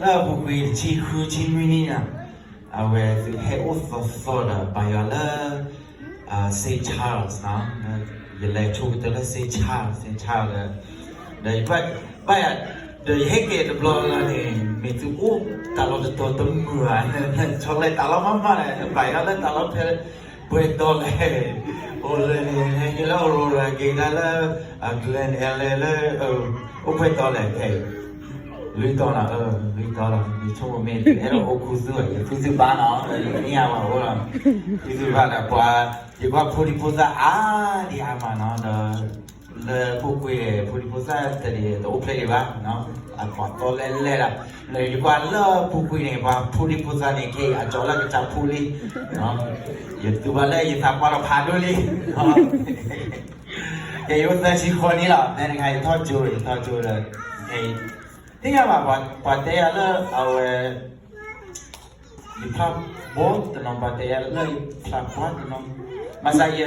လၢအပူၤကွံာ်တဆံဃုဆံနွံနံၣ်န့ၣ်, အဝဲသုးဟဲအိၣ်သီသီဒီးပာ်ယွၤလၢ Saint Charles နီၤ, ယလဲၤဆိကတၢၢ်လၢ Saint Charles, Saint Charles ဒီး ဒီးယဘၣ်ယၤ, ဒီးယဟဲက့ၤတဘျီလၢ်န့ၣ် မ့ၢ်သုအိၣ်တၢ်လီၢ်တတီၤတမုာ်ဧါ, ဆီလဲတၢ်လီၢ်မးမးန့ၣ် ဘၣ်ယၤလၢတၢ်လီၢ်ဖဲ ပှဲၤတီၤလဲၣ်, အိၣ်လၢန့ၣ် ဟဲက့ၤလၢ Aurora က့ၤကဒါလၢ Glen Ellen လၢ အိၣ်ပှဲၤတီၤလဲၣ်ခဲအံၤ, လွံၢ်တီၤနီၤ, လွံၢ်တီၤလီၤ, ယဆိကမိၣ်မ့ၢ် အဲၣ်ဒိးအိၣ်ခူသူၣ်, ယခူသူၣ်ဘၣ်နီၤ, ယသ့ၣ်ညါဘၣ်အိၣ်လီၤ, ခူသူၣ်ဘၣ်ဒီးပှၤ, ယကွၢ်ဖိဒံဖိသၣ်အါဒံအါမးနီၤ, ဒီး လၢပူၤကွံာ်န့ၣ် ဖိဒံဖိသၣ်တဒံးတအိၣ်ဖျဲၣ်ဒံးဘၣ်, အပှၤတီလဲလဲလီၤ, ယကွၢ်လၢပူၤကွံာ်န့ၣ် ပှၤဖိဒံဖိသၣ်န့ၣ် ခဲအံၤအကၠီလၢကစၢ်ဖိလံ, ယတူၢ်ဘၣ်လၢယသးပှၢ်လီၤဖးဒိၣ်လံ, ကဲယအိၣ်သၢဆံဃီနံၣ်လီၤ, ဖဲန့ၣ်ခါယထီၣ်ကၠိ, ယထီၣ်ကၠိဒီး, သ့ၣ်ညါဘၣ်, ပှၤတဲယၤလၢအဝဲ ယဖျါဘီတနီၤ, ပှၤတဲယၤလၢယဖျါပှၢ်တနီၤ, ဘၣ်ဆၣ်ယ,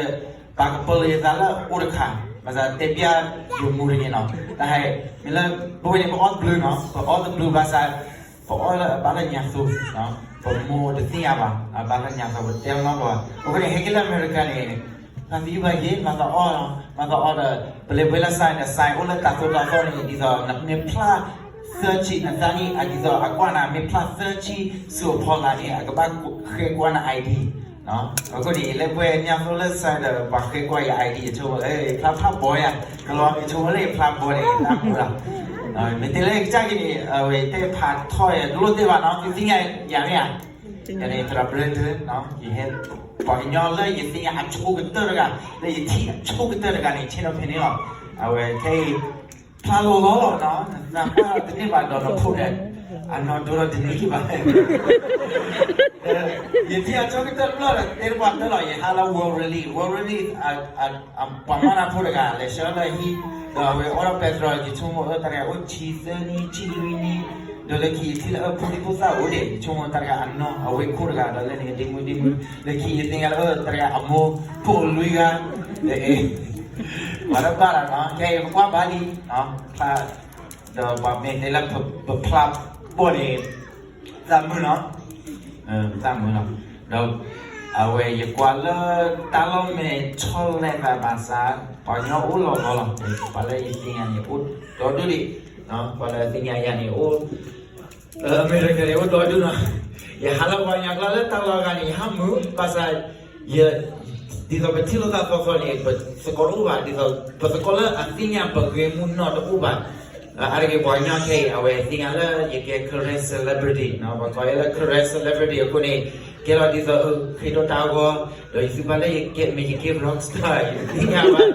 ပှၤကပလီယသးလၢအိၣ်တခါ, ဘၣ်ဆၣ်တဲပျၢ်ယမိၢ်တဂ့ၤနီၤ, တဟဲ, မ့ၢ်လၢ, ပဝဲန့ၣ် ပအီၣ်တဘျုးနီၤ, ပအီၣ်တဘျုးဘၣ်ဆၣ်, ပအီၣ်လၢအဘၣ်လၢညါသိ, ပမိၢ်တသ့ၣ်ညါဘၣ်, အဘၣ်လၢညါသိ ပတဲလီၤနီၤဘၣ်, အဃိန့ၣ် ဟဲက့ၤလၢအမဲရကၤန့ၣ် မၤသံဘၣ်ယ့ၢ်, မၤသးအီၣ်, မၤသးအီၣ်ဒီး, ပလဲၤပှဲၤလၢ sign ဒီး sign အိၣ်လၢတၢ်သိၣ်တၢ်သီန့ၣ် ဒ်သိးနမ့ၢ်ဖျါသၢဆံ နသးနံၣ် အဒ်သိးအကွၢ်နၤ မ့ၢ်ဖျါသၢဆံဆူအဖီလာ်န့ၣ် အကဘၣ်ဃဲကွၢ်နၤ ID, အဃိန့ၣ် ယလဲၤပှဲၤညါသိလၢ sign ဒီး ပှၤဃဲကွၢ်ယၤ ID ယဆိကမိၣ် ဖျါဖးဘီယၤ, ကလီၤ ယဆိကမိၣ်လၢယဖျါဘီန့ၣ် ယသးမုာ်လီၤ, မ့ၢ်တဲလၢယကစၢ်က့ၤန့ၣ် အဝဲတဲဖးထီၣ်ယၤ တလိၣ်သ့ၣ်ဘၣ်နီၤ, သုသ့ၣ်ညါယၤမ့ၢ်ဧါ ယၤန့ၣ် သရၣ်ဘြၢတၢ်, ယဟဲ, ပှၤကညီလၢယသ့ၣ်ညါအဆိကတၢၢ်တဂၤ, လၢယထံၣ်အဆိကတၢၢ်တဂၤန့ၣ် ဆ့ၣ်နီၤဖဲန့ၣ်လီၤ, အဝဲခဲအံၤ, ဖျါလီၤလီၤလီၤနီၤ, နသးပှၢ်တန့ၢ်ဘၣ်ဒီးနဖိဒီး, အနီၢ်ဒိဒီးတန့ၢ်ဘၣ်, ယထံၣ်အဆိကတၢၢ်တဘျီဒီး တဲတပှၢ်တၢၢ်လီၤ, ယဟးလၢ World Relief, World Relief ပှၤမၤတၢ်ဖိတဂၤ လဲၤဆှၢလၢဟံၣ်, ဒီးအဝဲအိၣ်ဒီးပဲတြီ ယဆိကမိၣ် တၢ်တဂၤအိၣ်ဆံသၢနံၣ် ဆံလွံၢ်နံၣ်, ဒီးလၢခံယထံၣ်လၢအဖိဒံဖိသၣ်အိၣ်ဒံး ယဆိကမိၣ်တၢ်တဂၤအနီၢ် အဝဲခိၣ်တဂၤဒီးလၢန့ၣ် ဒ့မုၢ်ဒ့မုၢ်, လၢခံယသ့ၣ်ညါလၢတၢ်တဂၤအမိၢ် ဖိလွံၢ်ဂၤ, ဒီးအ့ၣ်, ပှၤတဘၣ်လီၤနီၤ, ခဲအံၤပကွၢ်ဘၣ်လံ, ဖျါ, ဒီးပှၤမ့ၢ်တဲလၢပဖျါဘီန့ၣ် သးမုာ်လီၤ, သးမုာ်လီၤ, ဒီး, အဝဲယကွၢ်လၢတၢ်လီၢ်မ့ၢ်ဆီလဲသးဘၣ်ဆၣ်, ပှၤကညီအိၣ်လီၤလီၤလီၤ, ပှၤလၢယသ့ၣ်ညါန့ၣ်အိၣ်ဒီဒူၣ်ဒံး, ပှၤလၢသ့ၣ်ညါယၤန့ၣ်အိၣ်, အမဲရကၤန့ၣ်အိၣ်ဒီဒူၣ်လီၤ, ယဟးလၢပှၤကညီကျါလၢတၢ်လီၢ်ဂၤန့ၣ် ယဟးမုာ်, ဘၣ်ဆၣ်, ယ, ဒ်သိးပထံၣ်လိာ်သးသီသီန့ၣ် ပသကိးတအိၣ်ဘၣ်, ဒ်သိးပသကိးလၢအသ့ၣ်ညါပဂ့ၢ်မုၢ်နီၢ်တအိၣ်ဘၣ်, အါတက့ၢ်ပှၤကညီခဲအံၤ အဝဲသ့ၣ်ညါလၢယကဲ Karen celebrity နီၤ, ပှၤကိးယၤလၢ Karen celebrity အဃိန့ၣ်, ကဲလီၤဒ်သိး ဃ့ဒီးတၢ်ဂီၤ, ဒီးယသူၣ်ဘၣ်လၢယကဲ မ့ၢ်ယကဲ rock star ယသ့ၣ်ညါဘၣ်,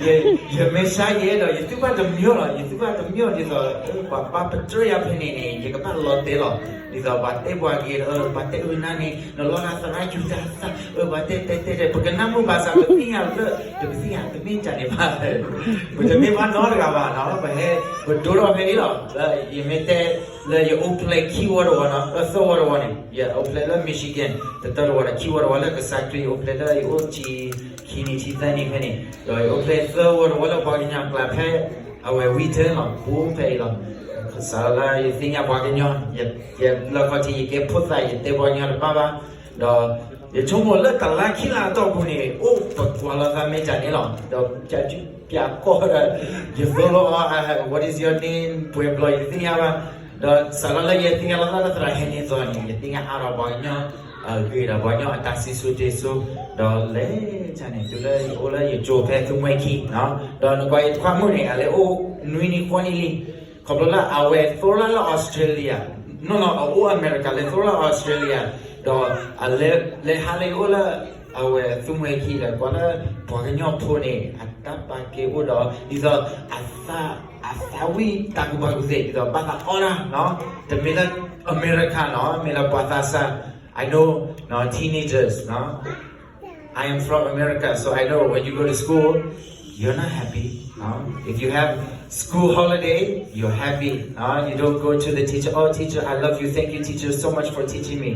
ယ, ယမ့ၢ်ဆါယဲဒီး ယသူၣ်ဘၣ်တမံၤလီၤ, ယသူၣ်ဘၣ်တမံၤဒ်သိး ပှၤဘၣ်ပတြၢၤယၤဖဲန့ၣ်န့ၣ် ယကဘၣ်လီၤတဲာ်လီၤ, ဒ်သိးပှၤတဲပှၤဂ့ၤဒီး ပှၤတဲအုၣ်နၤန့ၣ် နလီၤဂာ်သရၣ်ယူၤတၢ်သၣ်, ပှၤတဲတဲတဲတဲ ပကနၢ်မုာ်ဘၣ်ဆၣ် ပသ့ၣ်ညါလၢ ပသ့ၣ်ညါတမ့ၢ်တၢ်န့ၣ်ဘၣ်, ပတမ့ၢ်ဘၣ်နီတဂၤဘၣ်နီၤ, ပဟဲ, ပဒိထီၣ်ဖဲန့ၣ်လီၤ, လၢယမ့ၢ်တဲ, လၢယအိၣ်ဖျဲၣ်ခံဝီတဝီနီၤ, လၢသၢဝီတဝီန့ၣ် ယအိၣ်ဖျဲၣ်လၢ Michigan တတၢၢ်တဝီဒီး ခံဝီတဝီလၢကစၢ်ခရံာ် ယအိၣ်ဖျဲၣ်လၢယအိၣ်ဆံ, ခံနံၣ်ဆံသၢနံၣ်ဖဲန့ၣ်, ဒီးယအိၣ်ဖျဲၣ်သၢဝီတဝီလၢပှၤကညီကျါဖဲ, အဝဲ Wheaton လီၤ, ပူၤဖဲအံၤလီၤ, စးလၢယသ့ၣ်ညါပှၤကညီ, ယလၢခီၣ်ထံး ယကဲဖိသၣ် ယတဲပှၤကညီတဘၣ်ဘၣ်, ဒီး, ယဆိကမိၣ်လၢတလါခံလါအတီၢ်ပူၤန့ၣ် အိၣ်ပကွၢ်လီၤသးမ့ၢ်တၢ်န့ၣ်လီၤ, ဒီးပျးကီၢ်ဒီး, ယသိၣ်လိအီၤ, what is your name ပှဲၤဘျီယသ့ၣ်ညါဘၣ်, ဒီးစးထီၣ်လၢယသ့ၣ်ညါလီၤသးလၢသရၣ်ဟဲန့ၣ်သိးန့ၣ် ယသ့ၣ်ညါအါထီၣ်ပှၤကညီ, အဂ့ၤဒီးပှၤကညီအတၢ်စံၣ်စိၤတဲစိၤ, ဒီးလဲၤန့ၣ် တုၤလၢယအိၣ်လၢယကၠိဖဲသူမှဲခံ, ဒီးနကွၢ်ယခွါမုၣ်န့ၣ် အလဲၤအိၣ်နွံနံၣ်ဃိးနံၣ်လံ, ခီဖျိလၢအဝဲသိလၢလၢ Australia, နီၢ်နီၢ်အအိၣ်အမဲရကၤ လဲၤသိလၢ Australia, ဒီး, အလဲၤ, လဲၤဟးလၢယအိၣ်လၢ, အဝဲသူမှဲခံဒီးကွၢ်လၢ, ပှၤကညီဖိန့ၣ် အတၢ်ပာ်ကဲအိၣ်ဒီး ဒ်သိး, အသး, အသးဝံၣ်တၢ်ကူၣ်ဘၣ်ကူၣ်သ့ ဒ်သိးဘၣ်သးအီၣ်တၢ်နီၤ, တမ့ၢ်လၢ, အမဲရကၤနီၤ မ့ၢ်လၢပှၤသးစၢ်, I know, teenagers, I am from America, so I know when you go to school, you're not happy. If you have school holiday, you're happy. You don't go to the teacher, oh, teacher, I love you. Thank you, teacher, so much for teaching me.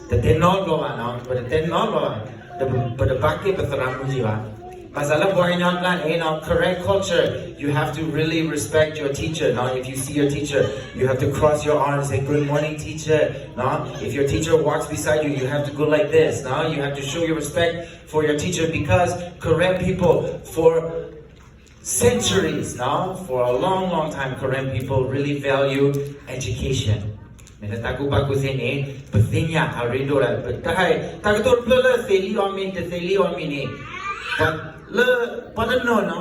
တတဲနီတဘျီဘၣ်နီၤ, ပတတဲနီတဘျီဘၣ်, ပတဘၣ်ကဲပသရၣ်မုၣ်က့ၤဘၣ်. ဘၣ်ဆၣ်လၢပှၤကညီကျါန့ၣ် Karen culture, you have to really respect your teacher, နော်. If you see your teacher, you have to cross your arms and say, "Good morning, teacher," နော်. If your teacher walks beside you, you have to go like this, နော်. You have to show your respect for your teacher because Karen people, for centuries, နော်, for a long, long time, Karen people really value education. မ့ၢ်လၢတၢ်ကူၣ်ဘၣ်ကူၣ်သ့န့ၣ် ပသ့ၣ်ညါအရ့ဒိၣ်ဒၣ်, တၢ်ဟဲ တၢ်ကတိၤတဖျၢၣ်လၢသ့လံအီၤမ့ၢ် တသ့လံအီၤမ့ၢ်န့ၣ်, လၢ ပှၤတနီၤနီၤ,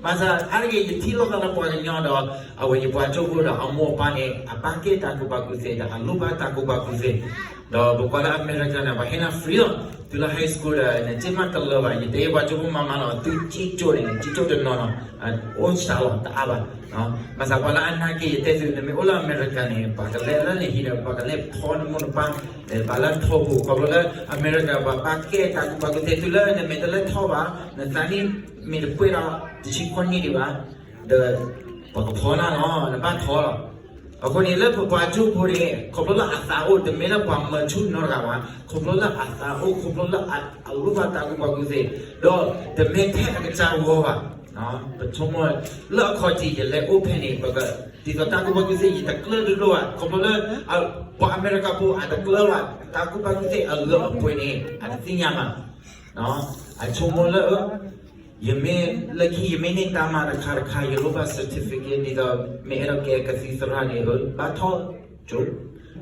ဘၣ်ဆၣ်အါတက့ၢ် ယထံၣ်လိာ်သးလၢပှၤကညီဒီး အဝဲယပှၤကၠိဖိဒီးအမိၢ်အပၢ်န့ၣ် အပာ်ကဲတၢ်ကူၣ်ဘၣ်ကူၣ်သ့ဒီးအလိၣ်ဘၣ်တၢ်ကူၣ်ဘၣ်ကူၣ်သ့, ဒီးပကွၢ်လၢအမဲရကၤန့ၣ် ပှၤဟဲနၤ free လီၤ. တုၤလၢ high school ဒီး နစ့မးတလၢဘၣ်, ယတဲပှၤကၠိဖိမၤမၤလီၤ, သုကၠိန့ၣ် ကၠိတနီၤနီၤ အိၣ်စှၤလီၤတအါဘၣ်. ဘၣ်ဆၣ်ပှၤလၢအနာ်က့ၤ ယတဲသု နမ့ၢ်အိၣ်လၢအမဲရကၤန့ၣ် ပှၤကလဲၤလၢနဟံၣ်ဒီး ပှၤကလဲၤဖီနမိၢ်နပၢ်, ဘၣ်လၢထီဘိ ခီဖျိလၢအမဲရကၤ ပှၤပာ်ကဲတၢ်ကူၣ်ဘၣ်ကူၣ်သ့ တုၤလၢနမ့ၢ်တလဲၤထီဘၣ်, နသးနံၣ်မ့ၢ်တပှဲၤဒီးတဆံဃိးနံၣ်ဒံးဘၣ်, ဒီး ပှၤကဖီနၤလီၤ, နဘၣ်ထီလီၤ. အဃိန့ၣ်လၢပပှၤကၠိဖိန့ၣ် ခီဖျိလၢအသးအိၣ် တမ့ၢ်လၢပှၤမၤဆူၣ်နီတဂၤဘၣ်, ခီဖျိလၢအသးအိၣ် ခီဖျိလၢအလိၣ်ဘၣ်တၢ်ကူၣ်ဘၣ်ကူၣ်သ့, ဒီးတမ့ၢ်ထဲအကစၢ်ဂီၢ်ဘၣ်. ပဆိကမိၣ်လၢအခီၣ်ထံး ယလဲၤအိၣ်ဖဲန့ၣ် ပက ဒ်သိးတၢ်ကူၣ်ဘၣ်ကူၣ်သ့ ယတကျၢၤတလိၣ်ဘၣ်, ခီဖျိလၢ ပှၤအမဲရကၤဖိအတကျၢၤဘၣ်, တၢ်ကူၣ်ဘၣ်ကူၣ်သ့အလၢအပှဲၤန့ၣ် အတသ့ၣ်ညါဘၣ်. အဆိကမိၣ်လၢ ယမ့ၢ်လၢခံ ယမ့ၢ်န့ၢ်တၢ်မၤတခါတခါ ယလိၣ်ဘၣ် certificate ဒ်သိး မ့ၢ်အဲၣ်ဒိးကဲကသံၣ်သရၣ်န့ၣ် ဘၣ်ထီၣ်ကၠိ, ဒီး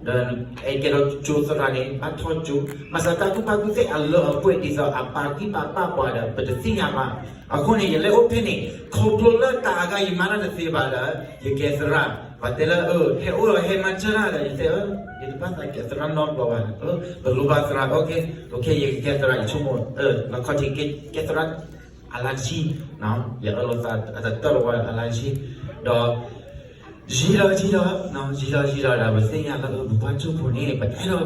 အဲၣ်ကဲထီၣ်ကၠိသရၣ်န့ၣ် ဘၣ်ထီၣ်ကၠိ, ဘၣ်ဆၣ်တၢ်ကူၣ်ဘၣ်ကူၣ်သ့အလၢအပှဲၤ ဒ်သိးအပာ်ဂံၢ်ပာ်ဘါပှၤဒီး ပတသ့ၣ်ညါဘၣ်. အဃိန့ၣ် ယလဲၤအိၣ်ဖဲန့ၣ် ခီဖျိလၢတၢ်အဂၤယမၤတၢ်တသ့ဘၣ်ဒီး ယကဲသရၣ်, ပှၤတဲလၢ ဟဲအိၣ်ဒီးဟဲမၤစၢၤတၢ်ဒီး ယတဲ ယတဘၣ်သးကဲသရၣ်နီတဘျီဘၣ်, ပလိၣ်ဘၣ်သရၣ်, ယကကဲသရၣ် ယဆိကမိၣ် လီခီၣ်ထံး ကဲသရၣ်အလါဆံ, ယအၢၣ်လီၤသးအတတၢၢ်လီၤဝဲအလါဆံ, ဒီး ယံာ်ဒီးယံာ်ဒီး ယံာ်ဒီးယံာ်ဒီးဒီး ပသ့ၣ်ညါလၢပပှၤကၠိဖိန့ၣ် ပအဲၣ်ဒိး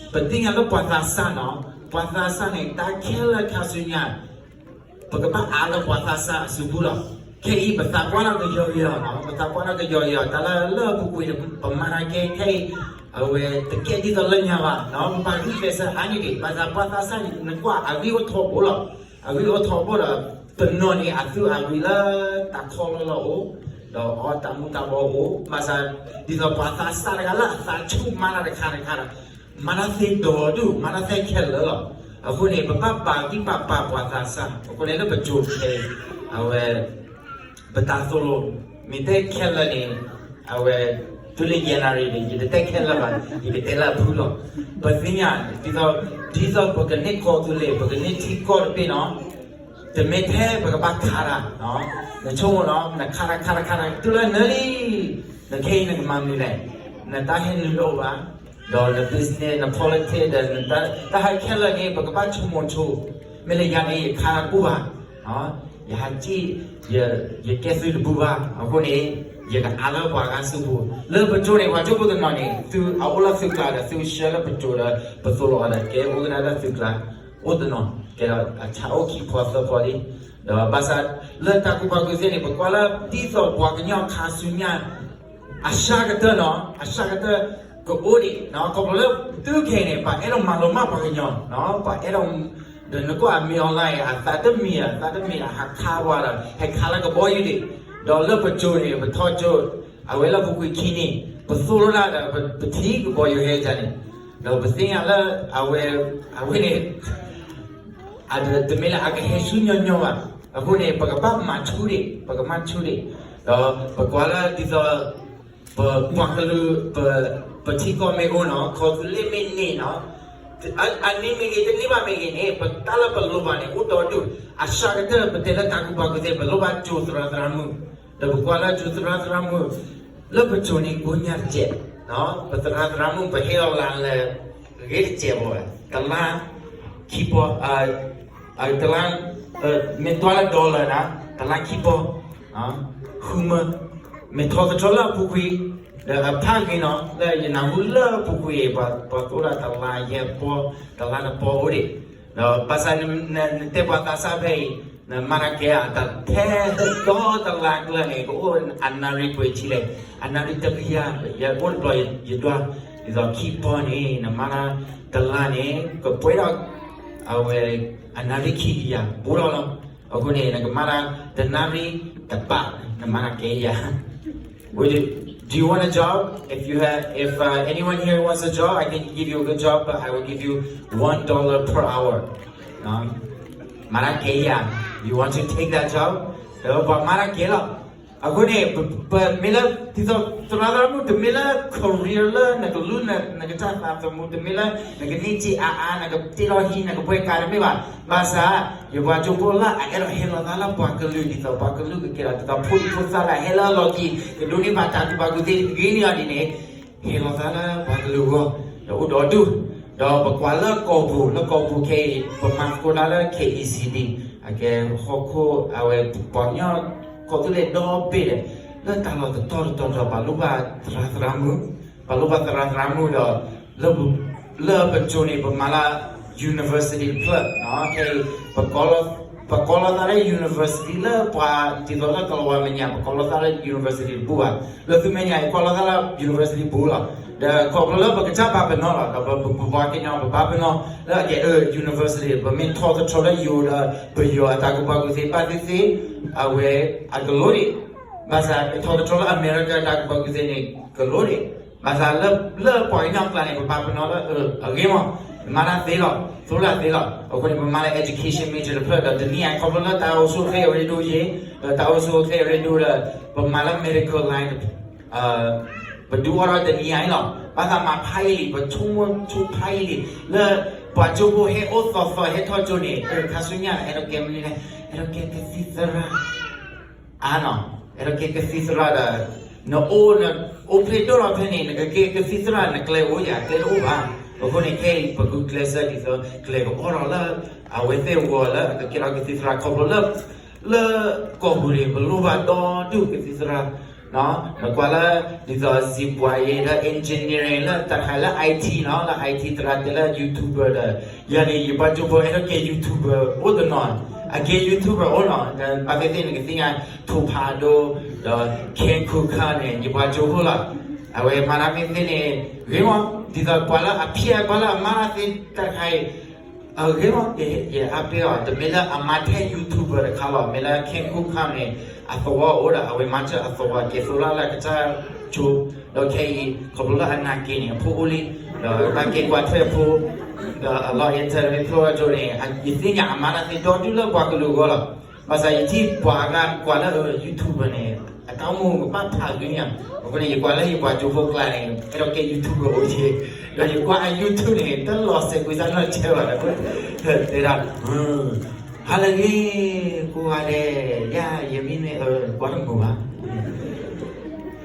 ပသ့ၣ်ညါလၢပှၤသးစၢ်နီၤ, ပှၤသးစၢ်န့ၣ် တၢ်ခဲလၢာ်ခါဆူညါ ပကဘၣ်အးလၢပှၤသးစၢ်အစုပူၤလီၤ. ခဲအံၤ ပသးပှၢ်လၢကယီကယီနီၤ, ပသးပှၢ်လၢကယီကယီ တၢ်လၢလၢအပူၤကွံာ်န့ၣ် ပမၤတၢ်ကဲခဲအံၤ အဝဲတကဲဒ်သိးလၢညါဘၣ်နီၤ, ပပာ်ဂံၢ်ပာ်ဘါအါန့ၣ်ဒံး, ဘၣ်ဆၣ်ပှၤသးစၢ်န့ၣ် နကွၢ်အဂံၢ်အိၣ်ထီဘိလီၤ, အဂံၢ်အိၣ်ထီဘိဒီး တနီၤန့ၣ် အသုးအဂံၢ်လၢတၢ်ခီလီၤလီၤအိၣ်, ဒီးအီတၢ်မူၤတၢ်ဘှီအိၣ်, ဘၣ်ဆၣ် ဒ်သိးပှၤသးစၢ်တဂၤလၢအသးဆူၣ်မၤတၢ်တခါတခါဒီး မၤတၢ်သ့ဒီဒူၣ် မၤတၢ်သ့ခဲလၢာ်လီၤ. အဃိန့ၣ် ပဘၣ်ပာ်ဂံၢ်ပာ်ဘါပှၤသးစၢ်, အဃိန့ၣ်လၢပကၠိခဲအံၤ အဝဲ ပတၢ်သိၣ်လိ မ့ၢ်တဲခဲလၢာ်န့ၣ် အဝဲ တုၤလၢယဲၢ်နၣ်ရံၣ်န့ၣ် ယတတဲခဲလၢာ်ဘၣ်, ယကတဲလၢအဖုၣ်လီၤ. ပသ့ၣ်ညါ ဒ်သိး ဒ်သိးပကန့ၢ်ကီၢ်သူလ့ၤ ပကန့ၢ်ထံကီၢ်တဘ့ၣ်နီၤ, တမ့ၢ်ထဲပကဘၣ်ခးတၢ်, နဆိကမိၣ်နီၤ နခးတၢ်ခးတၢ်ခးတၢ် တုၤလၢနၢလံ နခဲအံၤနကမၤမနုၤလဲၣ်, နတၢ်ဟဲနုာ်တအိၣ်ဘၣ်, ဒီးန business န politics ဒီးနတၢ် တၢ်ဟဲခဲလၢာ်န့ၣ် ပကဘၣ်ဆိကမိၣ်ဆိ, မ့ၢ်လၢယၤန့ၣ် ယခးတဘူၣ်ဘၣ်, ယဟးစံၣ် ယကဲသုတဘူၣ်ဘၣ်, အဃိန့ၣ် ယကအးလၢပှၤဂၤစုပူၤ, လၢပကၠိန့ၣ် ပှၤကၠိဖိတနီၤန့ၣ် သုအအိၣ်လၢသုကျါဒီး သုဆှၢလၢပကၠိဒီး ပသိၣ်လိအီၤဒီး ကဲအိၣ်ကဒါလၢသုကျါ အိၣ်တနီၤ, ကဲဒီးအဆၢအိၣ်ခံဖီသၢဖီလံ, ဒီးဘၣ်ဆၣ်လၢတၢ်ကူၣ်ဘၣ်ကူၣ်သ့န့ၣ် ပကွၢ်လၢဒ်သိးပှၤကညီခါဆူညါ အစှၤကတၢၢ်နီၤ, အစှၤကတၢၢ်ကအိၣ်ဒံး, ခီဖျိလၢသုခဲအံၤန့ၣ် ပှၤအဲၣ်ဒိးမၤလိမးပှၤကညီ, ပှၤအဲၣ်ဒိး, ဒီးနကွၢ်အမ့ၢ် online အသးတမံၤ အသးတမံၤ အဟးခးပှၤဒီး ဟဲခးလၢကဘီယူၤဒံး, ဒီးလၢပကၠိန့ၣ် ပထီၣ်ကၠိ, အဝဲလၢပူၤကွံာ်ခံနံၣ် ပသိၣ်လိတၢ်ဒီး ပထံၣ်ကဘီယူၤဟဲကန့ၣ်, ဒီးပသ့ၣ်ညါလၢ အဝဲ အဝဲန့ၣ် အတမ့ၢ်လၢအကဟဲဆူညီညီဘၣ်. အဃိန့ၣ် ပကဘၣ်မၤဆူၣ်ဒံး, ပကမၤဆူၣ်ဒံး, ဒီးပကွၢ်လၢဒ်သိး ပပှၤကလုာ် ပထံကီၢ်မ့ၢ်အိၣ်နီၤ, ခီသူးလ့ၣ်မ့ၢ်န့ၢ်နီၤ, အန့ၣ်မ့ၢ်ဂ့ၤ တန့ၢ်ဘၣ်မ့ၢ်ဂ့ၤန့ၣ် ပတၢ်လၢပလိၣ်ဘၣ်န့ၣ် အိၣ်ဒီဒူၣ်, အစှၤကတၢၢ် ပတဲလၢတၢ်ကူၣ်ဘၣ်ကူၣ်သ့ ပလိၣ်ဘၣ်ကၠိသရၣ်သရၣ်မုၣ်, ဒီးပကွၢ်လၢကၠိသရၣ်သရၣ်မုၣ် လၢပကၠိန့ၣ် ကိးညါတစဲး, ပသရၣ်သရၣ်မုၣ် ပဟ့ၣ်လီၤလၢ ဂ့ၤတစဲးဘၣ်, တလါ ခံပီ, တလါ မ့ၢ်တွၢ်လၢ dollar န့ၣ် တလါခံပီ, ဃုမၢ, မ့ၢ်ထီသတြီၤလၢအပူၤကွံာ်, ဒီးအဖးဂ့ၤနီၤ လၢယနၢ်ဟူလၢအပူၤကွံာ် ပှၤသိၣ်လိတလါယဲၢ်ပီ, တလါတပီအိၣ်ဒံး, ဒီးဘၣ်ဆၣ်နတဲပှၤသးစၢ်ဖဲအံၤ နမၤတၢ်ကဲအတၢ်ထဲဒီတလါကျၢၤန့ၣ် ကအိၣ်အနၣ်ရံၣ်ပှဲၤဆံလဲၣ်, အနၣ်ရံၣ်တကယၤ, ယအိၣ်တဘျီယဒွး, ဒ်သိးခံပီန့ၣ် နမၤတၢ်တလါန့ၣ် ကပှဲၤဒီး အဝဲ အနၣ်ရံၣ်ခံကယၤ ဘူးထီၣ်လီၤ. အဃိန့ၣ် နကမၤတၢ်တနၣ်ရံၣ်တပာ်, နမၤတၢ်ကဲယၤ. Do you want a job? If you have, if uh, anyone here wants a job, I can give you a good job, but I will give you one dollar per hour. မၤတၢ်ကဲယၤ. You want to take that job? ပှၤမၤတၢ်ကဲလီၤ. အဃိန့ၣ် ပမ့ၢ်လၢ ဒ်သိးသရၣ်သရၣ်မုၣ် တမ့ၢ်လၢ career လၢနကလူ နကတၢ်သးသမူ တမ့ၢ်လၢ နကန့ၢ်စ့အါအါ နကတ့လီၤဟံၣ် နကပှဲၤကါတမ့ၢ်ဘၣ်. ဘၣ်ဆၣ် ယပှၤကၠိဖိလၢအအဲၣ်ဒိးဟဲလီၤသးလၢပှၤကလုာ် ဒ်သိးပှၤကလုာ်ကကဲလီၤ ဒ်သိးဖိဒံဖိသၣ်လၢအဟဲလၢအလီၢ်ခံ ကဒိးန့ၢ်ဘၣ်တၢ်ကူၣ်ဘၣ်ကူၣ်သ့ဂ့ၤန့ၣ်အီၤဒ်န့ၣ် ဟဲလီၤသးလၢပှၤကလုာ်အဂီၢ် ဒီးအိၣ်ဒီဒူၣ်, ဒီးပကွၢ်လၢကီၢ်ပူၤ လၢကီၢ်ပူၤခဲအံၤ ပမၤသကိးတၢ်လၢ K E C D အကဲဟီၣ်ခိၣ် အဝဲပှၤကညီကီၢ်သူလ့ၤဒီဘ့ၣ်ဒီး လၢတၢ်လီၢ်တတီၤတတီၤဒီး ပှၤလိၣ်ဘၣ်သရၣ်သရၣ်မုၣ်, ပှၤလိၣ်ဘၣ်သရၣ်သရၣ်မုၣ်ဒီး လၢပကၠိန့ၣ် ပမၤလၢ university တဖျၢၣ်, ခဲအံၤ ပကိးလီၤသးလၢ university လၢပှၤဒ်သိးလၢကလီၤဝါမဲာ်ညါ ပကိးလီၤသးလၢ university တပူၤဘၣ်. လၢသုမဲာ်ညါအံၤ ကိးလီၤသးလၢ university ပူၤလီၤ. ဒီးခီဖျိလၢပကစၢ်ပာ်ပနီၣ်လီၤ ဒီးပပှၤကညီပပာ်ပနီၣ် လၢအကဲ university ပမ့ၢ်ထီၣ်သတြီၤလၢယိၤဒီး ပယီၤအတၢ်ကူၣ်ဘၣ်ကူၣ်သ့ဘၣ်သ့ၣ်သ့ၣ် အဝဲအကလိၣ်ဒံး, ဘၣ်ဆၣ်ပထီၣ်သတြီၤလၢ America တၢ်ကူၣ်ဘၣ်ကူၣ်သ့န့ၣ် ကလိၣ်ဒံး, ဘၣ်ဆၣ်လၢပှၤကညီကျါန့ၣ် ပပာ်ပနီၣ်လၢ အဂ့ၤမး, မၤတၢ်သ့လီၤ, သိလၢသ့လီၤ. အဃိန့ၣ် ပမၤလၢ education major တဖျၢၣ်ဒီး တနံၤအံၤခီဖျိလၢတၢ်အိၣ်ဆူၣ်အိၣ်ချ့အရ့ဒိၣ်ယ့ၣ်, ဒီးတၢ်အိၣ်ဆူၣ်အိၣ်ချ့အရ့ဒိၣ်ဒီး ပမၤလၢ medical line ပဒုးအိၣ်ထီၣ်တနံၤအံၤလီၤ. ဘၣ်သးမၤဖးယံာ်လံ, ပဆိကမိၣ်ဆိဖးယံာ်လံ, လၢပှၤကၠိဖိဟဲအိၣ်သီသီဟဲထီၣ်ကၠိန့ၣ် ခါဆူညါ အဲၣ်ဒိးကဲမနုၤလဲၣ်, အဲၣ်ဒိးကဲကသံၣ်သရၣ် အါနီၤ, အဲၣ်ဒိးကဲကသံၣ်သရၣ်ဒီး နအိၣ် နအိၣ်ဖျဲၣ်ဒိၣ်ထီၣ်ဖဲန့ၣ် နကကဲကသံၣ်သရၣ် နကျဲအိၣ်ယၤ ကျဲတအိၣ်ဘၣ်. အဃိန့ၣ် ခဲအံၤပဂုာ်ကျဲးစၢးဒ်သိး ကျဲကအိၣ်ထီၣ်လၢ အဝဲသ့ၣ်အဂီၢ်လၢအကကဲထီၣ်ကသံၣ်သရၣ်ခီဖျိလၢ လၢကီၢ်ပူၤန့ၣ် ပလိၣ်ဘၣ်ဒီဒူၣ်ကသံၣ်သရၣ် နကွၢ်လၢ ဒ်သိးစံးပှၤအံၤလၢ engineering လၢတၢ်ခါလၢ I T နီၤ, လၢ I T သရၣ်တဲလၢ YouTuber ဒီး ယၤန့ၣ် ယပှၤကၠိဖိအဲၣ်ဒိးကဲ YouTuber အိၣ်တနီၤ, အကဲ YouTuber အိၣ်နီၤ, ဘၣ်သ့ၣ်သ့ၣ်နကသ့ၣ်ညါ ထိၣ်ဖးဒိၣ် ဒီး Ken Cook ခါန့ၣ် ယပှၤကၠိဖိလီၤ. အဝဲမၤတၢ်မ့ၢ်သ့န့ၣ် ဂ့ၤမး, ဒ်သိးပှၤလၢအဖံးအပှၤလၢအမၤတၢ်သ့တၢ်တခါအံၤ အဂ့ၤမး, ယအါပ့ၤအီၤ တမ့ၢ်လၢအမၤထဲ YouTuber တခါလီၤ, မ့ၢ်လၢ Ken Cook ခါန့ၣ် အသဝီအိၣ်ဒီး အဝဲမၤစၢၤအသဝီကဲသိလၢလၢကစၢ်ကၠိ, ဒီးခဲအံၤ ခီဖျိလၢအနာ်က့ၤန့ၣ် အဖိအိၣ်လံ, ဒီးဘၣ်က့ၤကွၢ်ထွဲအဖိ, ဒီးအလီၢ် interview ဖျိအကၠိန့ၣ် ယသ့ၣ်ညါအမၤတၢ်သ့ဒီဒူၣ်လၢပှၤကလုာ်အဂီၢ်လီၤ. ဘၣ်ဆၣ်ယထံၣ်ပှၤအဂၤကွၢ်လၢ YouTuber န့ၣ် အတၢ်အိၣ်မူကဘၣ်ဖးဂ့ၤညါ, အဃိန့ၣ် ယကွၢ်လၢယပှၤကၠိဖိကျါန့ၣ် အဲၣ်ဒိးကဲ YouTuber အိၣ်က့ၤ, ဒီးယကွၢ်အ YouTube န့ၣ် တလီၤစဲးကွံာ်စၢ်နီၢ်ဆဲးဘၣ်, တဲဒၣ် ဟါလၢအဂ့ၤ, ကိးဂၤဒဲး, ယၤ ယမံၤမ့ၢ်အၢ ကွၢ်တမုာ်ဘၣ်.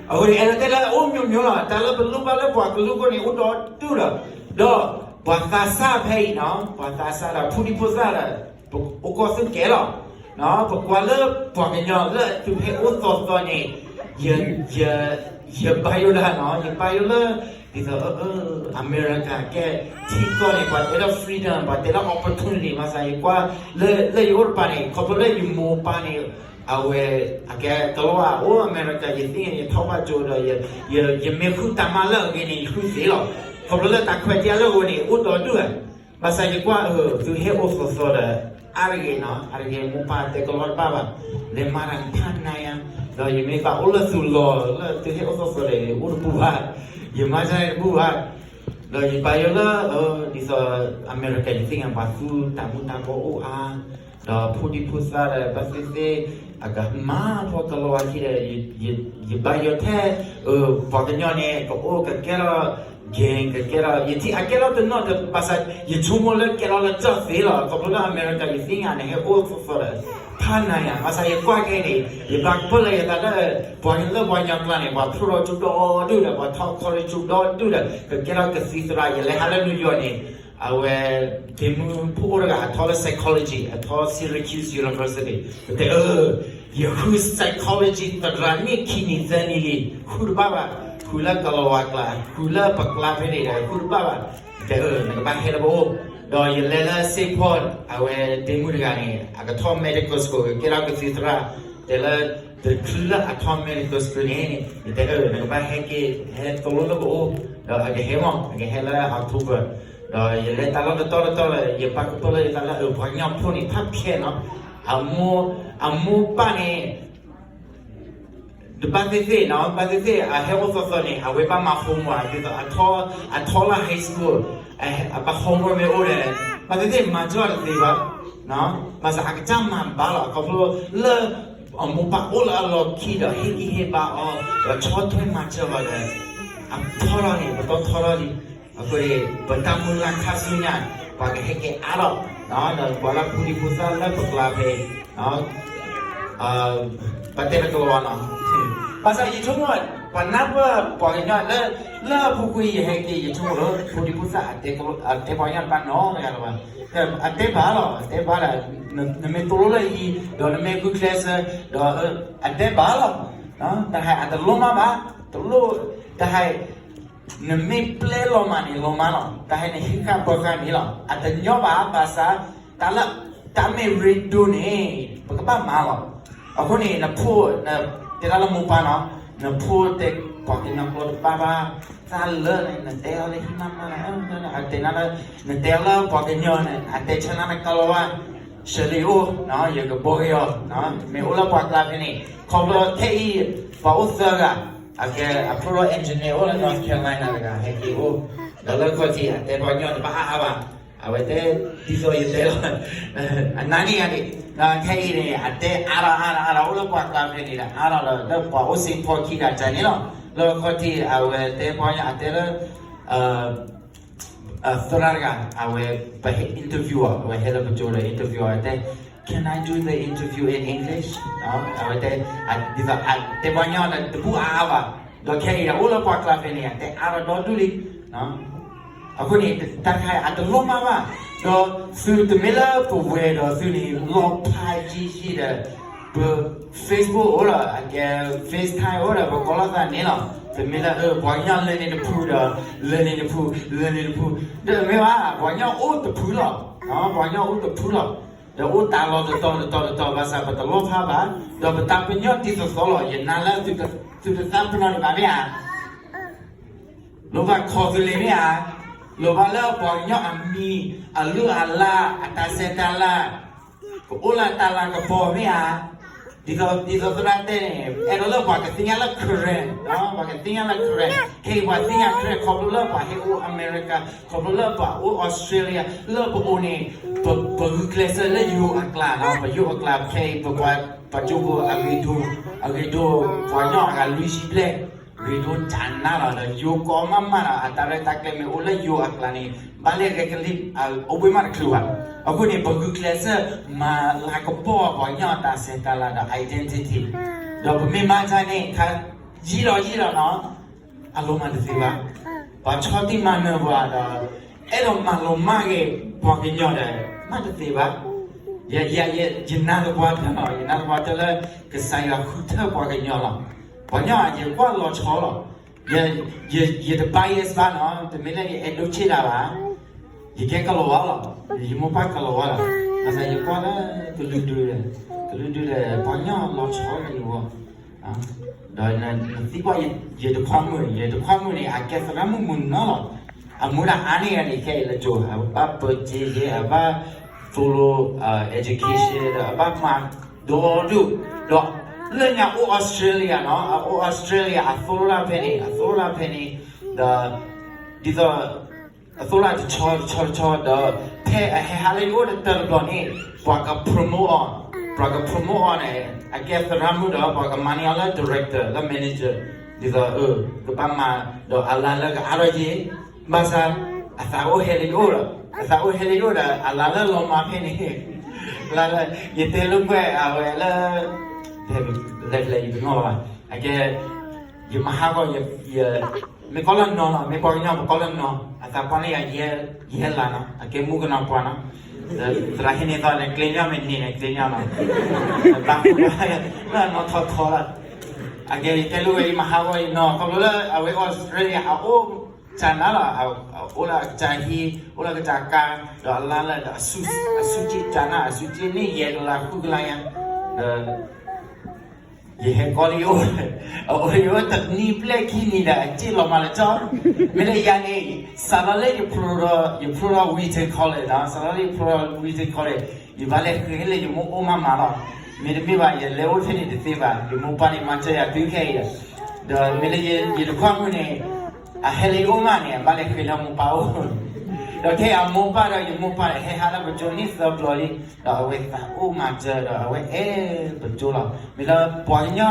အဃိန့ၣ် အဲၣ်ဒိးတဲလၢအအိၣ် မျိုးမျိုး လီၤ, တၢ်လၢပလိၣ်ဘၣ်လၢပှၤကလုာ်အဂီၢ်န့ၣ် အိၣ်ဒီဒူၣ်ဒီး, ဒီးပှၤသးစၢ်ဖဲအံၤနီၤ, ပှၤသးစၢ်ဒီးဖိဒံဖိသၣ်ဒီး ပအိၣ်ကီၢ်သူၣ်ကဲလီၤ. ပကွၢ်လၢပှၤကညီလၢအသုးဟဲအိၣ်သီသီန့ၣ်, ယ ယဘါယိၣ်ဒၣ်နီၤ, ယဘါယိၣ်လၢ ဒ်သိး အမဲရကၤကဲ ထံကီၢ်န့ၣ် ပှၤတဲလၢ freedom, ပှၤတဲလၢ opportunity, မၤစၢၤယကွၢ် လၢ လၢယအိၣ်တပၤန့ၣ် ခီဖျိလၢယမိၢ်ပၢ်န့ၣ် အဝဲ အကဲကလီၤဝါအိၣ်အမဲရကၤ ယသ့ၣ်ညါ ယထီၣ်ဘၣ်ကၠိဒီး ယမ့ၢ်ဃုတၢ်မၤလၢအဂ့ၤန့ၣ် ယဃုသ့လီၤ. ခီဖျိလၢတၢ်ခွဲးတၢ်ယာ်လၢအဂီၢ်န့ၣ် အိၣ်ဒီဒူၣ်ဧါ. ဘၣ်ဆၣ်ယကွၢ် သုဟဲအိၣ်သီသီဒီး အါတဂ့ၤနီၤ, အါတဂ့ၤ မိၢ်ပၢ်တဲကလီၤတဘၣ်ဘၣ်, လဲၤမၤတၢ်ဖးနၤယၤ, ဒီးယမ့ၢ်ဘၣ်အိၣ်လၢသုလီၢ် လၢသုဟဲအိၣ်သီသီဒီး အိၣ်တပူၤဘၣ်, ယမၤတၢ်တပူၤဘၣ်. ဒီးယဘါယိၣ်လၢ ဒ်သိး အမဲရကၤ ယသ့ၣ်ညါပှၤသူတၢ်မူတၢ်ဘှီအိၣ်အါ, ဒီးဖိဒံဖိသၣ်ဒီး ဘၣ်သ့ၣ်သ့ၣ် အကမၤဖီကလီၤဝါခံဒီး ယဘါယိၣ်ထဲ ပှၤကညီန့ၣ် ကအိၣ်ကကဲထီၣ် gang ကကဲထီၣ် ယထံၣ်အကဲထီၣ်တနီၤဒီး ဘၣ်ဆၣ် ယဆိကမိၣ်လၢကဲထီၣ်လၢကၠီၣ်သ့လီၤ. ခီဖျိလၢအမဲရကၤ ယသ့ၣ်ညါန့ၣ် ဟဲအိၣ်သီသီဒီး ဖးနၤယၤ, ဘၣ်ဆၣ်ယကွၢ်ခဲအံၤန့ၣ် ယဘၣ်ကပၢၢ်လၢယသးလၢ ပှၤလၢပှၤကညီကျါန့ၣ် ပှၤဖျိထီၣ်ကၠိဒီဒူၣ်ဒီး ပှၤထီၣ် college ကၠိဒီဒူၣ်ဒီး ကကဲထီၣ်ကသံၣ်သရၣ်, ယလဲၤဟးလၢ New York န့ၣ် အဝဲ ဒ့မုၣ်ဖိအိၣ်တဂၤ အထီၣ်လၢ psychology, အထီၣ် Syracuse University, ပတဲအၢ ယဃု psychology သရၣ်န့ၣ် ခံနံၣ်သၢနံၣ်လံ, ဃုတဘၣ်ဘၣ်, ဃုလၢကလီၤဝါကျါ, ဃုလၢပကျါဖဲန့ၣ်ဒီး ဃုတဘၣ်ဘၣ်, ပတဲအၢ နကဘၣ်ဟဲလၢပအိၣ်, ဒီးယလဲၤလၢ Saint Paul, အဝဲဒ့မုၣ်တဂၤန့ၣ် အကထီၣ် medical school ကကဲထီၣ်ကသံၣ်သရၣ်, တဲလၢ တချုးလၢအထီၣ် medical school န့ၣ် ယတဲအၢ နကဘၣ်ဟဲက့ၤ ဟဲသိလီၤလၢပအိၣ်, ဒီးအကဟဲမး အကဟဲလၢ October, ဒီးယလဲၤတၢ်လီၢ်တတီၤတတီၤဒီး ယဘၣ်ကပၢၢ်လၢယသးလၢအၢ ပှၤကညီဖိန့ၣ် ဖးဖျဲးနီၤ အမိၢ်, အမိၢ်ပၢ်န့ၣ် တဘၣ်သ့ၣ်သ့ၣ်နီၤ, ဘၣ်သ့ၣ်သ့ၣ် အဟဲအိၣ်သီသီန့ၣ် အဝဲဘၣ်မၤ homework ဒ်သိး အထီလၢ high school, အဘၣ် homework မ့ၢ်အိၣ်ဒီး ဘၣ်သ့ၣ်သ့ၣ်မၤစၢၤတသ့ဘၣ်, ဘၣ်ဆၣ်အကစၢ်မၤဘၣ်လီၤ. ခီဖျိလၢ အမိၢ်ပၢ်အိၣ်လၢအလီၢ်ခံဒီး ဟ့ၣ်ဂံၢ်ဟ့ၣ်ဘါအီၤ ဒီးဆီၣ်ထွဲမၤစၢၤအီၤဒီး အထီထီၣ်န့ၣ် ပတီၢ်ထီထီၣ်လံ. အဃိန့ၣ် ပတၢ်မုၢ်လၢ်ခါဆူညါ ပှၤကဟဲက့ၤအါထီၣ်, ဒီးပှၤလၢပူၤဒံပူၤသၣ်လၢပကျါဖဲ ပတဲတကလီၤဘၣ်နီၤ. ဘၣ်ဆၣ်ယဆိကမိၣ် ပှၤနၢ်ပၢၢ်ပှၤကညီလၢ လၢအပူၤကွံာ် ယဟဲက့ၤ ယဆိကမိၣ်လၢ ပူၤဒံပူၤသၣ် အတဲပှၤကညီတဘၣ်နီတဂၤလၢၤဘၣ်. အတဲဘၣ်လီၤ, အတဲဘၣ်လီၤ, နမ့ၢ်တလိၣ်လၢအံၤ ဒီးနမ့ၢ်ဂုာ်ကျဲးစၢး ဒီးအတဲဘၣ်လီၤ. တၢ်ဟဲအတလိၣ်မးဘၣ်, တလိၣ်, တၢ်ဟဲ နမ့ၢ်ပျဲလီၤမၢ်န့ၣ် လီၤမၢ်လီၤ, တၢ်ဟဲနဟံးဃာ်ပၢဃာ်န့ၣ်လီၤ. အတညီဘၣ် ဘၣ်ဆၣ် တၢ်လၢ တၢ်မ့ၢ်ရ့ဒိၣ်န့ၣ် ပကဘၣ်မၤလီၤ. အဃိန့ၣ် နဖိ တဲဒၣ်လၢမိၢ်ပၢ်နီၤ, နဖိတဲပှၤကညီကျိာ်တဘၣ်ဘၣ်, တၢ်လၢနတဲအီၤလၢဟံၣ်မးမးလီၤ, အတဲနၤလၢ နတဲအီၤလၢပှၤကညီန့ၣ် အတဲဆၢနၤနကလီၤဘၣ်, ဆၢလံအိၣ်, ယကဘီက့ၤအီၤ, မ့ၢ်အိၣ်လၢပှၤကျါဖဲန့ၣ် ခီဖျိခဲအံၤ ပှၤအိၣ်သၢဂၤ, အကဲအဖျိထီၣ် engineer အိၣ်လၢ North Carolina တဂၤ ဟဲက့ၤအိၣ်, ဒီးလၢခီၣ်ထံး အတဲပှၤကညီတဘၣ်အါအါဘၣ်, အဝဲတဲ ဒ်သိးယတဲလီၤ, အနါန့ၣ်ဂၤန့ၣ်, ခဲအံၤန့ၣ် အတဲအါထီၣ်အါထီၣ်အါထီၣ် အိၣ်လၢပှၤကျါဖဲန့ၣ်ဒီး အါထီၣ်ဒီး လၢပှၤအိၣ်စ့ဖီခံဂၤတၢ်န့ၣ်လီၤ. လၢခီၣ်ထံး အဝဲတဲပှၤကညီ အတဲလၢ သရၣ်တဂၤ အဝဲ ပဟဲ interview အီၤ, အဝဲဟဲလၢပကၠိဒီး interview အီၤ တဲ Can I do the interview in English? အဝဲတဲ ဒ်သိး တဲပှၤကညီဒီးတဘူၣ်အါအါဘၣ်, ဒီးခဲအံၤဒီးအိၣ်လၢပှၤကျါဖဲန့ၣ် အတဲအါထီၣ်ဒီဒူၣ်လံ. အဃိန့ၣ် တၢ်ခါအံၤအတလီၢ်မးဘၣ်, ဒီးသုတမ့ၢ်လၢပဝဲၤဒီးသုန့ၣ် လီၤဖးယံာ်ယံာ်ဒီး ပ Facebook အိၣ်ဒီး အကဲ FaceTime အိၣ်ဒီး ပကိးလိာ်သးန့ၣ်လီၤ. တမ့ၢ်လၢ ပှၤကညီလၢန့ၣ်တဖုဒီး လၢန့ၣ်တဖု လၢန့ၣ်တဖု, ဒီးတမ့ၢ်ဘၣ် ပှၤကညီအိၣ်တဖုလီၤ. ပှၤကညီအိၣ်တဖုလီၤ. ဒီးအိၣ်တၢ်လီၢ်တတီၤတတီၤတတီၤ ဘၣ်ဆၣ်ပတလီၢ်ဖးဘၣ်, ဒီးပတၢ်ပညိၣ်ဒ်သိးသိးလီၤ. ယနာ်လၢ သုတသးပ့ၤနီၣ်န့ၣ်ဘၣ်မ့ၢ်ဧါ, လိၣ်ဘၣ်ခီၣ်သလ့ၤမ့ၢ်ဧါ, လိၣ်ဘၣ်လၢပှၤကညီအမံၤ အလုၢ်အလၢ် အတၢ်ဆဲးတၢ်လၤ ကအိၣ်လၢတၢ်လၤကပီၤမ့ၢ်ဧါ, ဒ်သိး ဒ်သိးသရၣ်တဲန့ၣ် အဲၣ်ဒိးလၢပှၤကသ့ၣ်ညါလၢ Karen, ပှၤကသ့ၣ်ညါလၢ Karen, ခဲအံၤပှၤသ့ၣ်ညါ Karen ခီဖျိလၢပှၤဟဲအိၣ် America, ခီဖျိလၢပှၤအိၣ် Australia လၢပအိၣ်န့ၣ် ပဂုာ်ကျဲးစၢးလၢယိၤအကျါ, ပယိၤအကျါ ခဲအံၤ ပပှၤ ပကၠိဖိအဂ့ၤဒိၣ်, အဂ့ၤဒိၣ် ပှၤကညီအဂၤလွံၢ်ဆံဘျဲၣ် ဂ့ၤဒိၣ်တၢ်နါလီၤ. ဒီးယိၤကီမးမးဒီး အတၢ်ရဲၣ်တၢ်ကျဲၤမ့ၢ်အိၣ်လၢယိၤအကျါန့ၣ် ဘၣ်လဲၣ်ဂဲၤကလံၣ် အိၣ်ဘှံးမးတချုးဘၣ်. အဃိန့ၣ် ပဂုာ်ကျဲးစၢး မၤလၤကပီၤပှၤကညီအတၢ်ဆဲးတၢ်လၤဒီး identity, ဒီးပမ့ၢ်မၤတၢ်န့ၣ် ခါ ယံာ်ဒီးယံာ်ဒီးနီၤ အလီၤမၢ်တသ့ဘၣ်. ပှၤဆီၣ်တံၢ်မၤနၢၤပှၤဒီး အဲၣ်ဒိးမၤလီၤမၢ်က့ၤပှၤကညီဒီး မၤတသ့ဘၣ်. ယ ယ ယ ယနာ်သပှၢ်တၢၢ်လီၤ, ယနာ်သပှၢ်တၢၢ်လၢ ကစၢ်ယွၤဃုထၢပှၤကညီလီၤ. ပှၤကညီ ယကွၢ်လီၤဆီလီၤ. ယ ယ ယတ bias ဘၣ်နီၤ, တမ့ၢ်လၢယအဲၣ်ဒိးဆ့တၢ်ဘၣ်. ယကဲကလီၤဝါလီၤ, ယမိၢ်ပၢ်ကလီၤဝါလီၤ. ဘၣ်ဆၣ်ယကွၢ်လၢ ကလုာ်ဒူၣ်, ကလုာ်ဒူၣ်ဒီး ပှၤကညီလီၤဆီလၢယဂီၢ် ဒီးနသံကွၢ် ယတခွါမုၣ်, ယတခွါမုၣ်န့ၣ် အကဲသရၣ်မုၣ်မုၢ်နီၤလီၤ. အမူဒါအါန့ၢ်ဂၤန့ၣ် ခဲအံၤလၢကၠိ အဘၣ်ပၢၤက့ၤယဲ အဘၣ်သိၣ်လိ education ဒီးအဘၣ်မၤဒီဒူၣ်, ဒီးလၢညါအိၣ် Australia နီၤ, အအိၣ် Australia အသိၣ်လိတၢ်ဖဲန့ၣ်, အသိၣ်လိတၢ်ဖဲန့ၣ်, ဒီး ဒ်သိး အသိၣ်လိတဆီတဆီတဆီဒီး ဖဲအဟဲဟးလၢယအိၣ်တတၢၢ်တဘျီန့ၣ် ပှၤက promote အီၤ, ပှၤက promote အီၤန့ၣ် အကဲသရၣ်မုၣ်ဒီး ပှၤကမၤန့ၢ်အီၤလၢ director လၢ manager, ဒ်သိး ကဘၣ်မၤဒီးအလါလၢကအါထီၣ်ယဲ, ဘၣ်ဆၣ် အသးအိၣ်ဟဲလၢယအိၣ်ဒီး, အသးအိၣ်ဟဲလၢယအိၣ်ဒီး အလါလၢလီၤမၢ်ဖဲန့ၣ်, လါလၢ ယတဲလိာ်ကွဲအဝဲလၢ လဲၤလဲၤယတနီၣ်ဘၣ်, အကဲ ယမၤဟးဂီၤ ယ မ့ၢ်ကီလၢနီၤနီၤ, မ့ၢ်ပှၤကညီပကီလၢနီၤ, အသးပှၢ်န့ၢ်ယၤ ယဲလၢနီၤ, အကဲမူကနီၤပှၢ်နီၤ, သရၣ်ဟံးန့ၢ်သီန့ၣ် ကျ့ညီမ့ၢ်န့ၢ်န့ၣ် ကျ့ညီနီၤ, တၢ်ဃူလၢနီၤထီထီလီၤ, အကဲယတဲလိာ်ဝဲ ယမၤဟးဂီၤယနီၤ, ခီဖျိလၢအဝဲ Australia အအိၣ်ကၢနၤလီၤ, အိၣ်လၢအကစၢ်ဟံၣ် အိၣ်လၢအကစၢ်ကါ, ဒီးအလါလၢ အစုက့ၤကၢနၤ အစုက့ၤန့ၢ်ယဲကလါဃုကလါယါ, ဒီး ယဟဲကီလၢယအိၣ်, အအိၣ်လၢယအိၣ်တနံၤဘျဲၣ်ခံနံၤဒီး အစ့ၣ်လီၤမၢ်လၢကၠီ, မ့ၢ်လၢယၤန့ၣ် စးထီၣ်လၢယဖျိထီၣ် ယဖျိထီၣ် Wheaton College နီၤ, စးထီၣ်လၢယဖျိထီၣ် Wheaton College ယဘၣ်လဲၤဃ့လၢယမိၢ်အိၣ်မးမးလီၤ. မ့တမ့ၢ်ဘၣ် ယလဲၤအိၣ်ဖဲန့ၣ်တသ့ဘၣ်, ယမိၢ်ပၢ်န့ၣ်မၤစၢၤယၤတုၤခဲအံၤဒီး, ဒီးမ့ၢ်လၢယတခွါမုၣ်န့ၣ် အဟဲလၢယအိၣ်မးန့ၣ် အဘၣ်လဲၤဃ့လၢအမိၢ်ပၢ်အိၣ်, ဒီးခဲအံၤအမိၢ်ပၢ်ဒီးယမိၢ်ပၢ်န့ၣ် ဟဲဟးလၢပကၠိန့ၣ်သၢပျီလံ, ဒီးအဝဲသးအိၣ်မၤစၢၤဒီးအဝဲအဲၣ်ပကၠိလီၤ. မ့ၢ်လၢပှၤကညီ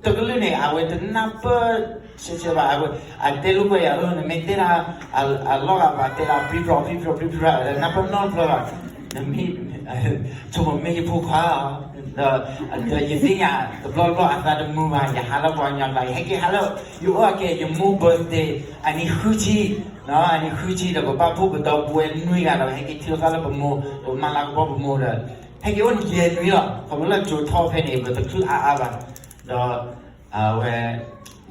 တကလုာ်န့ၣ် အဝဲတနၢ်ပၢၢ်ဆၢဆၢဘၣ်, အတဲလိာ်ကွဲယၤ နမ့ၢ်တဲဒၣ် အလီၢ်ဂၤပှၤတဲဒၣ် ပြံပြီ ပြံပြီ ပြံပြီ နၢ်ပၢၢ်နီတဖျၢၣ်ဘၣ်, နမ့ၢ် ဆိကမိၣ်မ့ၢ်ယဖိခွါလီၤ, ဒီးယသ့ၣ်ညါတဘျီဘျီအသးတမုာ်ဘၣ်, ယဟးလၢပှၤကညီကျါ ယဟဲက့ၤဟးလၢ ယအိၣ်အကဲ ယမိၢ် birthday အနံၣ်ဃုဆံ, အနံၣ်ဃုဆံဒီး ပဘၣ်ဖှိၣ်ပဒီပုၢ်ဝဲၢ်နွံဂၤဒီး ဟဲက့ၤထံၣ်လိာ်သးလၢပမိၢ် ဒီးမၤလၤကပီၤပမိၢ်ဒီး ဟဲက့ၤအိၣ်ယဲၢ်နွံလီၤ. ခီဖျိလၢကၠိထီၣ်ဖဲန့ၣ် ပတချုးအါအါဘၣ်, ဒီး အဝဲ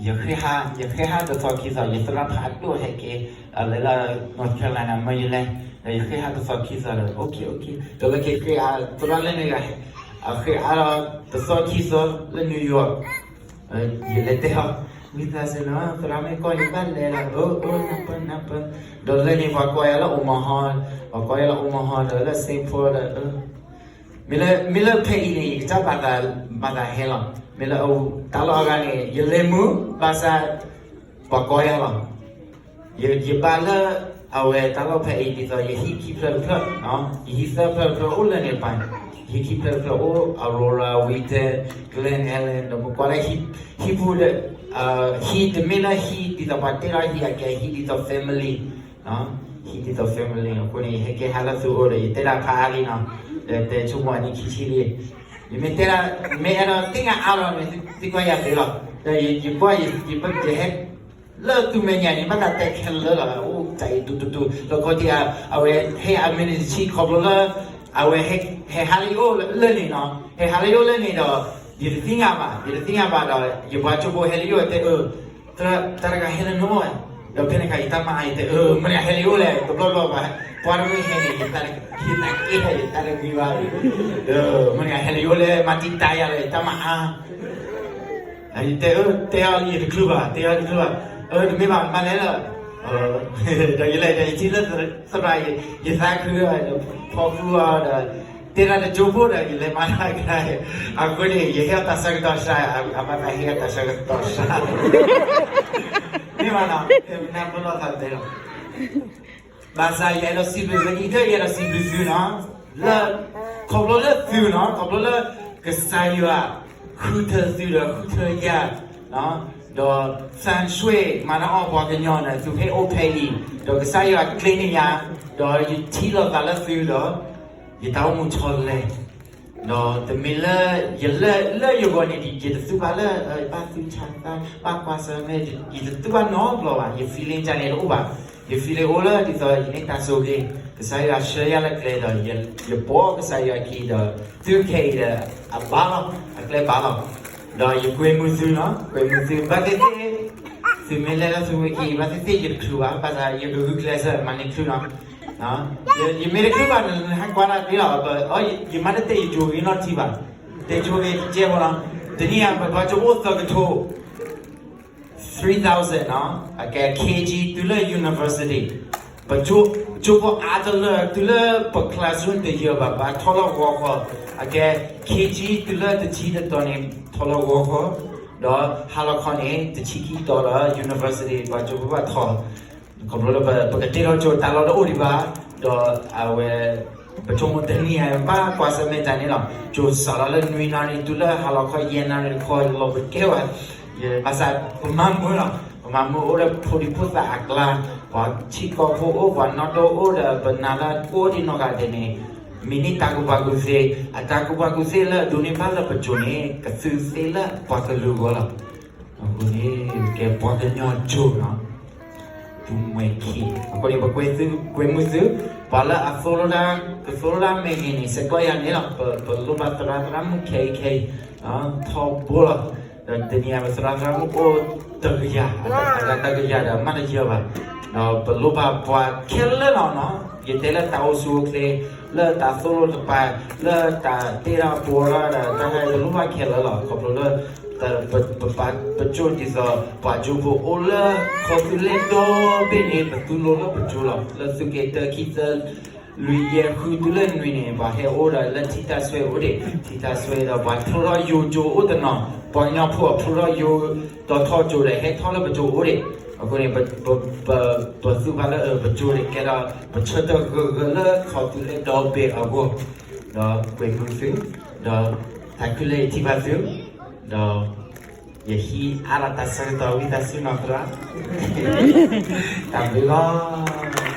ယဃ့ဟး ယဃ့ဟးတသီခံသီ ယသရၣ်ဖးဒိၣ်ဟဲက့ၤ လဲၤလၢ North Carolina မၢယလဲၣ်, ဒီးယဃ့ဟးတသီခံသီဒီး okay okay ဒီးလၢက့ၤဃ့အါ သရၣ်လၢန့ၣ်ဂၤ အဃ့အါဒီးတသီခံသီလၢ New York ယလဲၤတဲအီၤ ဝံသးစူၤနီၤ သရၣ်မ့ၢ်ကီၢ်ယဘၣ်လဲၤလီၤ အိၣ်အိၣ်နၢ်ပၢၢ်နၢ်ပၢၢ်, ဒီးလၢန့ၣ်ပှၤကိးယၤလၢ Omaha, ပှၤကိးယၤလၢ Omaha ဒီးလၢ Saint Paul ဒီး မ့ၢ်လၢ မ့ၢ်လၢဖဲအံၤန့ၣ် ယကစၢ်ဘၣ်သး ဘၣ်သးဟဲလီၤ. မ့ၢ်လၢတၢ်လီၢ်အဂၤန့ၣ် ယလဲၤမုာ် ဘၣ်ဆၣ် ပှၤကိးယၤလီၤ. ယ ယဘၣ်လၢ အဝဲတၢ်လီၢ်ဖဲအံၤဒ်သိး ယဟံၣ်ခံဖျၢၣ်တဖျၢၣ်, ယဟံၣ်သၢဖျၢၣ်တဖျၢၣ်အိၣ်လၢန့ၣ်ပၢ်, ယဟံၣ်ခံဖျၢၣ်တဖျၢၣ်အိၣ် Aurora, Wheaton, Glen Ellen ဒီးပကွၢ်လၢဟံၣ် ဟံၣ်ပူၤဒီး ဟံၣ်တမ့ၢ်လၢဟံၣ်ဒ်သိးပှၤတဲလီၤဟံၣ်အကဲ ဟံၣ်ဒ်သိး family, ဟံၣ်ဒ်သိး family အဃိန့ၣ် ယဟဲက့ၤဟးလၢသုအိၣ်ဒီး ယတဲဒၣ်ဖးအါလံနီၤ, ဒီးတဲဆိကမိၣ်အနံၣ်ခံဆံလံ, ယမ့ၢ်တဲဒၣ် မ့ၢ်အဲၣ်ဒိးသ့ၣ်ညါအါလီၤန့ၣ် သုကွၢ်ယၤသ့လီၤ, ဒီးယကွၢ် ယဟဲ လၢသုမဲာ်ညါန့ၣ် ဘၣ်သးတဲခဲလၢာ်လီၤ, အိၣ်တၢ်အံၤတူတူတူ လီခီတံၢ် အဝဲဟဲအမံးနံးတဆံ ခီဖျိလၢ အဝဲဟဲဟးလၢယအိၣ်လၢန့ၣ်နီၤ, ဟဲဟးလၢယအိၣ်လၢန့ၣ်ဒီး ယတသ့ၣ်ညါဘၣ်, ယတသ့ၣ်ညါဘၣ်ဒီး ယပှၤကၠိဖိဟဲလၢယအိၣ်တဲအၢ တၢ်တဂၤဟဲလၢနအိၣ်ဝဲ, ဒီးဖဲန့ၣ်ခါယတၢ်မၤအါ ယတဲအၢ မနုၤဟဲလၢယအိၣ်လဲၣ်, တဘျီဘျီ ပှၤတမ့ၢ်ဟဲန့ၣ် ယတၢ်တက့ၢ် ယတၢ်တဂ့ၤဘၣ်, မနုၤဟဲလၢယအိၣ်လဲၣ် မၤတံာ်တာ်ယၤလီၤ ယတၢ်မၤအါ ယတဲအၢ တဲအီၤလံ ယတချုးဘၣ် တဲအီၤတချုးဘၣ်, အၢ တမ့ၢ်ဘၣ် မၤလဲၣ်လၢ ဒီးယလဲၤဒီးယထံၣ်လၢသရၣ် ယသးခု ဖီဃုအီၤဒီး တဲဒၣ်တကၠိဖိဒီး ယလဲၤမၤတၢ်ကါ အဃိန့ၣ် ယဟ့ၣ်အီၤတၢ်ဆၢကတီၢ်စှၤ အဘၣ်သးဟ့ၣ်အီၤတၢ်ဆၢကတီၢ်စှၤ မ့ၢ်ဘၣ်နီၤ နၢ်ပၢၢ်လိာ်သးတဲလီၤ ဘၣ်ဆၣ်ယအဲၣ်ဒိးစံးဘျုး လၢခံကတၢၢ် ယအဲၣ်ဒိးစံးဘျုးသုနီၤ, လၢ ခီဖျိလၢသုနီၤ, ခီဖျိလၢ ကစၢ်ယွၤ ဃုထၢသုဒီးဃုထၢယၤ, ဒီး သၣ်ဆွ့ၣ် မၤနၢၤအီၣ်ပှၤကညီန့ၣ် သုဟဲအိၣ်ဖဲအံၤ, ဒီးကစၢ်ယွၤကျ့န့ၢ်ယၤ, ဒီးယထံၣ်လိာ်သးလၢသုဒီး ယတၢ်အိၣ်မူဆီတလဲ, ဒီးတမ့ၢ်လၢ ယလၢ လၢယဂီၢ်န့ၣ် ယတသူဘၣ်လၢ ဘၣ်သူၣ်ဆါသး ဘၣ်ကွၢ်ဆၢၣ်မဲာ် ယတသူဘၣ်နီတဘျီဘၣ်, ယ feeling တၢ်န့ၣ်တအိၣ်ဘၣ်, ယ feeling အိၣ်လၢဒ်သိးယန့ၢ်တၢ်ဆိၣ်ဂ့ၤ, ကစၢ်ယွၤဆှၢယၤလၢကျဲဒီး ယပိာ်ကစၢ်ယွၤခံဒီး သုခဲအံၤဒီး အဘၣ်လီၤ, အကျဲဘၣ်လီၤ, ဒီးယကွဲမုာ်သုနီၤ, ကွဲမုာ်သု ဘၣ်သ့ၣ်သ့ၣ် သုမ့ၢ်လဲၤလၢသုဝဲခံ ဘၣ်သ့ၣ်သ့ၣ်ယတချုးဘၣ်, ဘၣ်ဆၣ်ယကဂုာ်ကျဲးစၢးမၤန့ၢ်ချုးနီၤ, ယမ့ၢ်တချုးဘၣ်န့ၣ် နဟဲကွၢ်တၢ်သ့လီၤ, ယမ့ၢ်တတဲယကၠိဂ့ၤနီတထံၣ်ဘၣ်, တဲကၠိဂ့ၤကဲဖိနီၤ, တနံၤအံၤ ပပှၤကၠိဖိအိၣ်သၢကထိ three thousand နီၤ, အကဲ K G တုၤလၢ university, ပကၠိဖိအါတလၢ တုၤလၢပ classroom တယၢၤဘၣ် ဘၣ်ထီၣ်လၢဂီၤခီ, အကဲ K G တုၤလၢတဆံတတီၤန့ၣ် ထီၣ်လၢဂီၤခီ, ဒီးဟါလီၤခီန့ၣ် တဆံခံတီၤလၢ university ပှၤကၠိဖိဘၣ်ထီၣ် ခီဖျိလၢပကတဲထီၣ်ကၠိတၢ်လီၢ်တအိၣ်ဒံးဘၣ်, ဒီးအဝဲ ပဆိကမိၣ်တနံၤအံၤ ဘၣ်ကွၢ်ဆၢၣ်မဲာ်တၢ်န့ၣ်လီၤ, ကၠိစးလီၤလၢနွံနၣ်ရံၣ် တုၤလၢဟါလီၤခီယဲၢ်နၣ်ရံၣ်တခီ လီၤပကဲဝဲ, ဘၣ်ဆၣ်ပမၤမုာ်လီၤ, ပမၤမုာ်အိၣ်လၢဖိဒံဖိသၣ်အကျါ, ပှၤထံကီၢ်ဖိအိၣ် ပှၤနီၣ်ဒိၣ်အိၣ်ဒီး ပနာ်လၢကိးဒံနီၢ်ဂၤဒဲးန့ၣ် မ့ၢ်န့ၢ်တၢ်ကူၣ်ဘၣ်ကူၣ်သ့, အတၢ်ကူၣ်ဘၣ်ကူၣ်သ့လၢအဒိးန့ၢ်ဘၣ်လၢပကၠိန့ၣ် ကသုသ့လၢပှၤကလုာ်အဂီၢ်လီၤ. အဃိန့ၣ် ကဲပှၤကညီကၠိနီၤ, သုမှဲခံ, အဃိန့ၣ် ပကွဲမုာ်သု, ပှၤလၢအသိၣ်လိတၢ်, ကသိၣ်လိတၢ်မဲာ်ဂ့ၤန့ၣ် ဆဲးကွၢ်ယၤန့ၣ်လီၤ, ပလိၣ်ဘၣ်သရၣ်သရၣ်မုၣ်ခဲအံၤခဲအံၤ, ထီဘိလီၤ, ဒီးတနံၤအံၤ ပသရၣ်သရၣ်မုၣ်အိၣ်တကယၤ, အတၢ်ကယၤဒီးမ့ၢ်တယၢၤဘၣ်, ဒီးပလိၣ်ဘၣ်ပှၤခဲလၢာ်လီၤနီၤ, ယတဲလၢတၢ်အိၣ်ဆူၣ်အိၣ်ချ့, လၢတၢ်သိၣ်လိတပၤ, လၢတၢ်တ့တၢ်ပှီၤလီၤဒီး တၢ်ဟဲပလိၣ်ဘၣ်ခဲလၢာ်လီၤ, ခီဖျိလၢ ပ ပ ပကၠိဒ်သိး ပှၤကၠိဖိအိၣ်လၢ ခီသုးလဲၢ်ဒီဘ့ၣ်န့ၣ် ပသူလိၤလၢပကၠိလီၤ, လၢသုးက့တၢခံသၢ လွံၢ်ယဲၢ်ဃုတုၤလၢနွံန့ၣ် ပှၤဟဲအိၣ်ဒီးလၢထံတၢ်စွဲအိၣ်ဒံး, ထံတၢ်စွဲဒီးပှၤဖျိထီၣ်ယိၤကၠိအိၣ်တနီၤ, ပှၤကညီဖိအဖျိထီၣ်ယိၤ ဒီးထီၣ်ကၠိဒီးဟဲထီၣ်လၢပကၠိအိၣ်ဒံး, အဃိန့ၣ် ပသူၣ်ဘၣ်လၢပကၠိန့ၣ်ကဲဒီး ပဆၢထၢၣ်ဂၢၢ်ဂၢၢ်လၢခီတုၤလၢဒီဘ့ၣ်အဂီၢ်, ဒီးကွဲၤမုာ်သု, ဒီးတၢ်ခုလၢယထံၣ်ဘၣ်သု, ဒီး ယဟံးအါဒီးတၢ်ဆၢကတီၢ်ဝံသးစူၤနီၢ်သရၣ်, တၢ်ဘျုးလီၤ.